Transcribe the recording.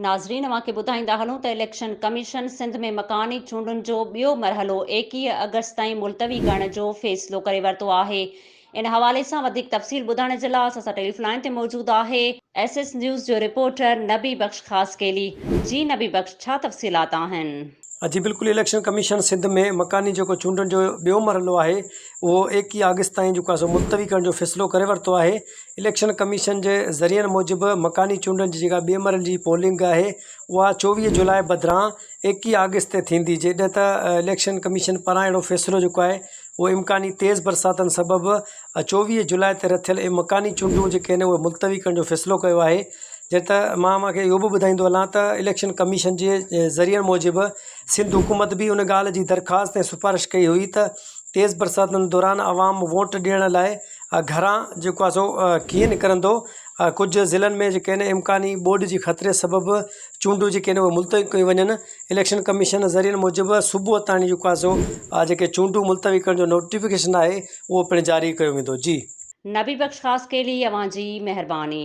ناظرين اوهان کي ٻڌائيندا هلون ته اليڪشن ڪميشن سنڌ ۾ مڪاني چونڊن جو ٻيو مرحلو 21 آگسٽ تائين ملتوي ڪرڻ جو فيصلو ڪري ورتو آهي ان حوالي سان وڌيڪ تفصيل ٻڌائڻ جي لاء اسان سان ٽيليفون لائين تي موجود آهي ايس ايس نيوز جو رپورٽر نبي بخش خاصخيلي جي نبي بخش ڇا تفصيلات آهن. جي بلڪل اليڪشن ڪميشن سنڌ ۾ مڪاني جيڪو چونڊن جو ٻيو مرحلو آهي اهو 21 آگسٽ تائين جيڪو آهي سو ملتوي ڪرڻ جو فيصلو ڪري ورتو آهي اليڪشن ڪميشن جي ذريعن موجب مڪاني چونڊن جي جيڪا ٻئي مرحلي جي پولنگ آهي اها 24 جولاء بدران 21 آگسٽ تي ٿيندي جڏهن ته اليڪشن ڪميشن پاران اهڙو فيصلو جيڪو آهي اهو امڪاني تيز برساتن سبب 24 جولاء تي رٿيل اهي مڪاني چونڊون جيڪي آهن اهي ملتوي ڪرڻ جو فيصلو ڪيو آهي جڏهن ته مان اوهان کي اهو به ٻڌائيندو هلان ته اليڪشن ڪميشن جي ذريعن موجب سنڌ حڪومت به ان ڳالهه جي درخواست ۽ سفارش ڪئي هئي ته تيز برساتن دوران عوام ووٽ ڏيڻ لاء گهران جيڪو آهي سو ڪيئن نڪرندو، ڪجهه ضلعن ۾ جيڪي آهن امڪاني ٻوڏ جي خطري سبب چونڊون جيڪي آهن اهي ملتوي ڪيون وڃن، اليڪشن ڪميشن ذريعن موجب صبح تائين جيڪو آهي سو جيڪي چونڊون ملتوي ڪرڻ جو نوٽيفڪيشن آهي اهو پڻ جاري ڪيو ويندو جي. نبي بخش خاصخيلي اوهان جي مهرباني.